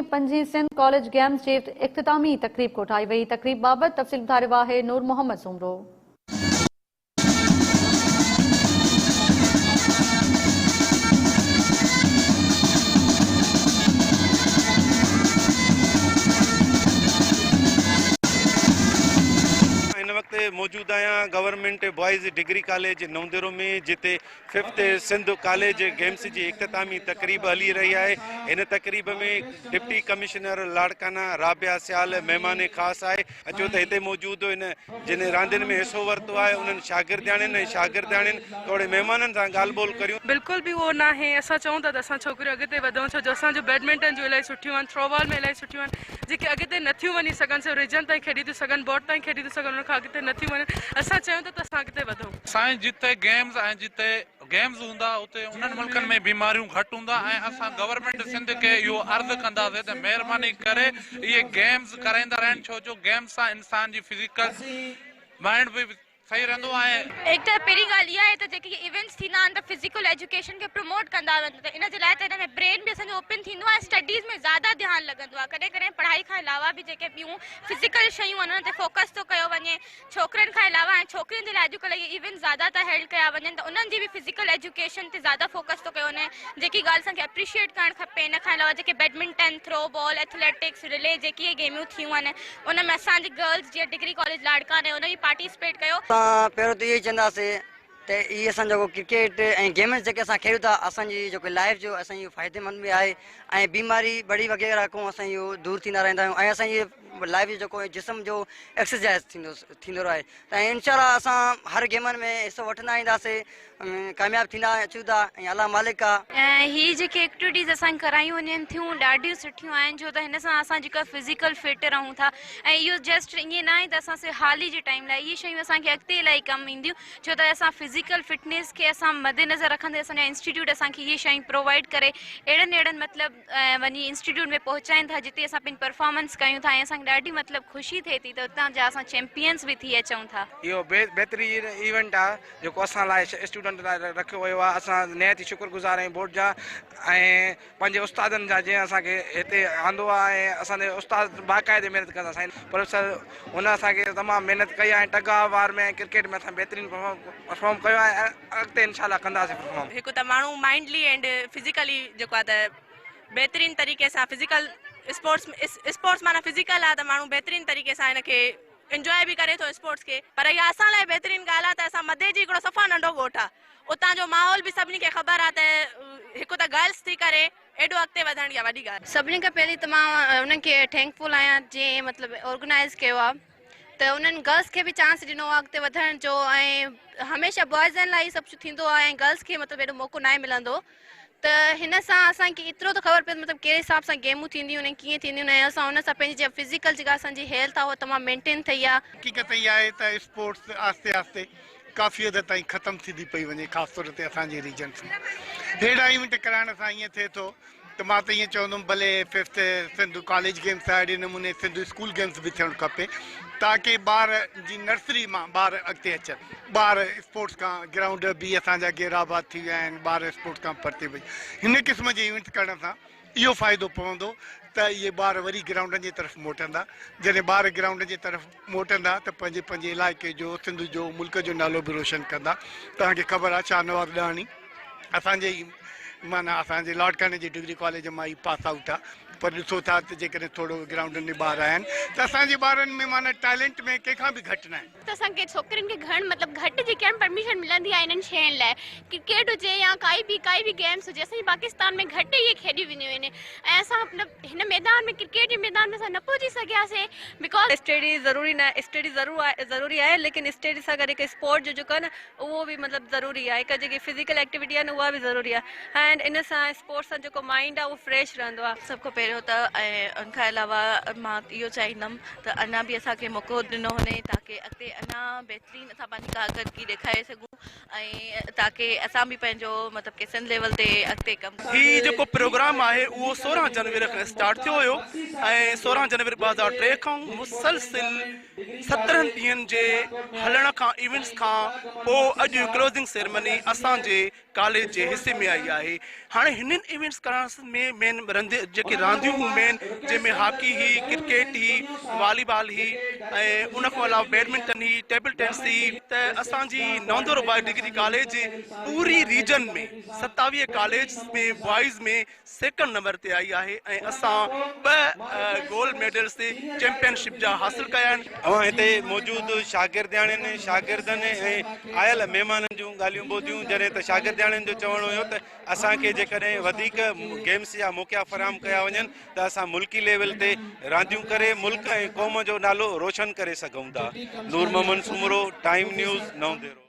پنجين Sindh college games جي اختتامي تقريب ڪوٺائي وئي، تقريب بابت تفصيل ٻڌائي رهيو آهي نور محمد سومرو. هن وقت موجود آهيان government boys degree college Naudero ۾ جتي ففٿ سنڌ ڪاليج گيمز جي اختتامي تقريب هلي رهي آهي. هن تقريب ۾ ڊپٽي ڪمشنر لاڙڪانا رابعه سيال مهمان خاص آهي. اچو ته هتي موجود هن جن راندين ۾ حصو ورتو آهي انهن شاگردياڻين ۽ شاگردياڻين توڙي مهمانن سان ڳالهه ٻولهه ڪريون. بلڪل به اهو ناهي اسان چئون ٿا ته اسان ڇوڪريون اڳتي وڌون ڇو جو اسان جون بيڊمنٽن جون الاهي سٺيون آهن ٿرو بال ۾ الاهي سٺيون آهن جيڪي اڳتي نٿيون وڃي سگهن سو ريجن تائين کيڏي ٿيون سگهن بورڊ تائين کيڏي ٿيون سگهن ان کان اڳتي نٿيون وڃن اسان چئون ٿا ته اسان اڳتي وڌون. سائين جتي گيمز ۽ جتي گيمز هوندا اتي انهن ملڪن ۾ بيماريون گهٽ هوندا ۽ اسان گورنمينٽ سنڌ کي اهو عرض ڪنداسين ته مهرباني ڪري اهي گيمز ڪرائيندا رهن ڇو جو گيمز سان انسان جي فزيڪل مائنڊ به صحيح رهندو ۽. هڪ ته پهرين ڳالهه اها آهي ته جيڪي اهي ايونٽس ٿيندا آهن ته فزيڪل ايجوڪيشن کي پروموٽ ڪندا وڃن ته ان جي لاء ته ان ۾ برين به اسان جو اوپن ٿيندو آهي ۽ اسٽڊيز ۾ زياده ڌيان لڳندو آهي ڪڏهن ڪڏهن پڙهائي کان علاوه به جيڪي ٻيون فزيڪل شيون آهن انهن تي فوڪس ٿو ڪيو وڃي ڇوڪرن کان علاوه ۽ ڇوڪرين جي لاء اڄڪلهه اهي ايونٽس زياده ٿا هيلڊ ڪيا وڃن ته انهن جي به فزيڪل ايجوڪيشن تي زياده فوڪس ٿو ڪيو وڃي جيڪي ڳالهه اسان کي اپريشيئيٽ ڪرڻ کپي ان کان علاوه جيڪي badminton throwball athletics relay جيڪي اهي گيميون ٿيون آهن ان ۾ اسان جي گرلز جيئن ڊگري ڪاليج لاڙڪاڻي ان به پارٽيسپيٽ ڪيو. اسان پهريون ته اهو ئي چونداسين ته اهي اسان جيڪو ڪرڪيٽ ۽ گيمز جيڪي اسان کيڏون ٿا اسان جي جيڪو لائف جو اسان جي فائديمند به آهي ۽ بيماري بڙي وغيره کان اسان اهو دور ٿيندا رهندا آهيون ۽ اسان جي لائف جو جيڪو جسم جو ايڪسرسائز ٿيندو ٿيندو رهي ته انشاء الله اسان هر گيمن ۾ حصو وٺندا اينداسي ڪامياب ٿيندا اچون ٿا ۽ الله مالڪ آ. ۽ هي جيڪي ايڪٽوٽيز اسان کي ڪرايون وڃن ٿيون ڏاڍيون سٺيون آهن ڇو ته هن سان اسان جيڪا فزيڪل فٽ رهون ٿا ۽ اهو جسٽ ائين ناهي ته اسان صرف حالي جي ٽائيم لاء اهي شيون اسان کي اڳتي الاهي ڪم اينديون ڇو ته اسان فزيڪل فٽنيس کي اسان مد نظر رکندي اسان جا انسٽيٽيوٽ اسان کي اهي شيون پرووائيڊ ڪري اهڙن اهڙن مطلب وڃي انسٽيٽيوٽ ۾ پهچائين ٿا جتي اسان پنهنجي پرفارمنس ڪيون ٿا ۽ اسان کي ڏاڍي مطلب خوشي ٿئي ٿي ته اتان جا اسان چيمپيئنس به ٿي اچون ٿا. اهو بهترين ايونٽ آ جيڪو اسان لاء اسٽوڊنٽ لاء رکيو ويو آ اسان نهايت ئي شڪر گذار آهيون بورڊ جا ۽ پنهنجي استادن جا جنهن اسان کي هتي آندو آ ۽ اسان جي استاد باقاعدي محنت ڪندا سائين پروفيسر هن اسان کي تمام محنت ڪئي آ ۽ ٽگ آف وار ۾ ۽ ڪرڪيٽ ۾ اسان بهترين پرفارم ڪيو آ ۽ اڳتي انشاء الله ڪنداسين پرفارم. هڪ ته ماڻهو مائنڊلي اينڊ فزيڪلي جيڪو آهي ته بهترين طريقي سان فزيڪل اسپورٽس اسپورٽس معنيٰ فزيڪل آهي ته ماڻهو بهترين طريقي سان هن کي انجواء به ڪري ٿو اسپورٽس کي پر اها اسان لاء بهترين ڳالهه آهي ته اسان مدي جي هڪڙو صفا ننڍو ڳوٺ آهي اتان جو ماحول به سڀني کي خبر آهي ته هڪ ته گرلس ٿي ڪري ايڏو اڳتي وڌڻ اها وڏي ڳالهه. سڀني کان پهرين ته مان انهن کي ٿينڪ فل آهيان جنهن مطلب آرگنائيز ڪيو آهي ته انهن گرلس کي به چانس ڏنو آهي اڳتي وڌڻ جو ۽ هميشه بوائزن لاء ئي سڀ ڪجهه ٿيندو آهي ۽ گرلس کي مطلب ايڏو موقعو ناهي ملندو ته هن سان اسان کي ايترو ته خبر پئي ته مطلب ڪهڙي حساب سان گيمون ٿينديون آهن ۽ ڪيئن ٿينديون آهن ۽ اسان ان سان پنهنجي جيڪا فزيڪل جيڪا اسان جي هيلٿ آهي اها تمام مينٽين ٿئي آهي. حقيقت اها آهي ته اسپورٽس آهستي آهستي ڪافي حد تائين ختم ٿيندي پئي وڃي خاص طور تي اسان جي ريجنس ۾ ههڙا ايونٽ ڪرائڻ سان ائين ٿئي ٿو ته مان ته ائين چوندم ڀلي ففٿ سنڌ ڪاليج گيمس آهي اهڙي نموني سنڌ اسڪول گيمس به ٿيڻ کپي تاڪه ٻار جي نرسري مان ٻار اڳتي اچن ٻار اسپورٽس کان گرائونڊ به اسان جا غير آباد ٿي ويا آهن ٻار اسپورٽس کان پرتي وئي هن قسم جي ايونٽس ڪرڻ سان اهو فائدو پوندو ته اهي ٻار وري گرائونڊن جي طرف موٽندا جڏهن ٻار گرائونڊ جي طرف موٽندا ته پنهنجي پنهنجي علائقي جو سنڌ جو ملڪ جو نالو به روشن ڪندا توهان کي خبر آهي شاهنواز ڏاهاڻي اسان جي ئي معنيٰ اسان جي لاڙڪاڻي جي ڊگري ڪاليج مان ئي پاس آئوٽ آ پر ڏسو ٿا ته جيڪڏهن ٿورو گرائونڊن ۾ ٻار آيا آهن ته اسان جي ٻارن ۾ معنيٰ ٽيلنٽ ۾ ڪنهن کان به گهٽ ناهن. ته اسان کي ڇوڪرين کي گهڻ مطلب گهٽ جيڪي آهن پرميشن ملندي آهي انهن شين لاء ڪرڪيٽ هجي يا ڪائي به ڪائي به گيمس هجي اسان جي پاڪستان ۾ گهٽ اهي کيڏيون وينديون آهن ۽ اسان مطلب هن ميدان ۾ ڪرڪيٽ جي ميدان ۾ اسان نه پهچي سگهياسي because study ضروري نه اسٽڊي ضرور آهي ضروري آهي ليڪن اسٽڊي سان گڏ هڪ اسپورٽ جو جيڪو آهي نه اهو به مطلب ضروري آهي هڪ جيڪي فزيڪل ايڪٽيوٽي آهي نه اها به ضروري آهي اينڊ ان سان اسپورٽس سان جيڪو مائنڊ آهي اهو فريش رهندو آهي. سڀ کان پهريون ته ۽ ان کان علاوه مان اهو چاهيندم ته اڃا به اسان کي موقعو ڏنو وڃي تاڪي. تاڪه اڳتي اڃا بهترين اسان پنهنجي ڪارڪردگي ڏيکاري سگهون ۽ تاڪه اسان به پنهنجو مطلب ڪي سنڌ ليول تي اڳتي ڪم هي جيڪو پروگرام آهي اهو 16 جنوري کان اسٽارٽ ٿيو هيو ۽ 16 جنوري 2003 کان مسلسل 17 ڏينهن جي هلڻ کان ايونٽس کان پوء اڄ ڪلوزنگ سيرمني اسان جي ڪاليج جي حصي ۾ آئي آهي. هاڻي هنن ايونٽس ڪرڻ ۾ مين رند جيڪي رانديون هيون مين جنهن ۾ هاڪي هئي ڪرڪيٽ هئي والي بال هئي ۽ ان کان علاوه بيڊمنٽن هئي ٽيبل ٽينس هئي ته اسان جي نوندورو بوائز ڊگري ڪاليج پوري region ۾ 27 college ۾ boys ۾ second number تي آئي آهي ۽ اسان ٻه گولڊ ميڊلز چيمپيئن شپ جا حاصل ڪيا آهن. اوهان هتي موجود شاگردياڻين، شاگردن ۽ آيل مهمانن جون ڳالهيون ٻڌيون جڏهن ته شاگردياڻين جو چوڻ هيو ته اسان کي جيڪڏهن وڌيڪ گيمز جا موقعا فراهم ڪيا وڃن ته اسان ملڪي ليول تي رانديون ڪري ملڪ ۽ قوم جو نالو روشن ڪري سگهون ٿا. Noor Muhammad Soomro, time news, Naudero.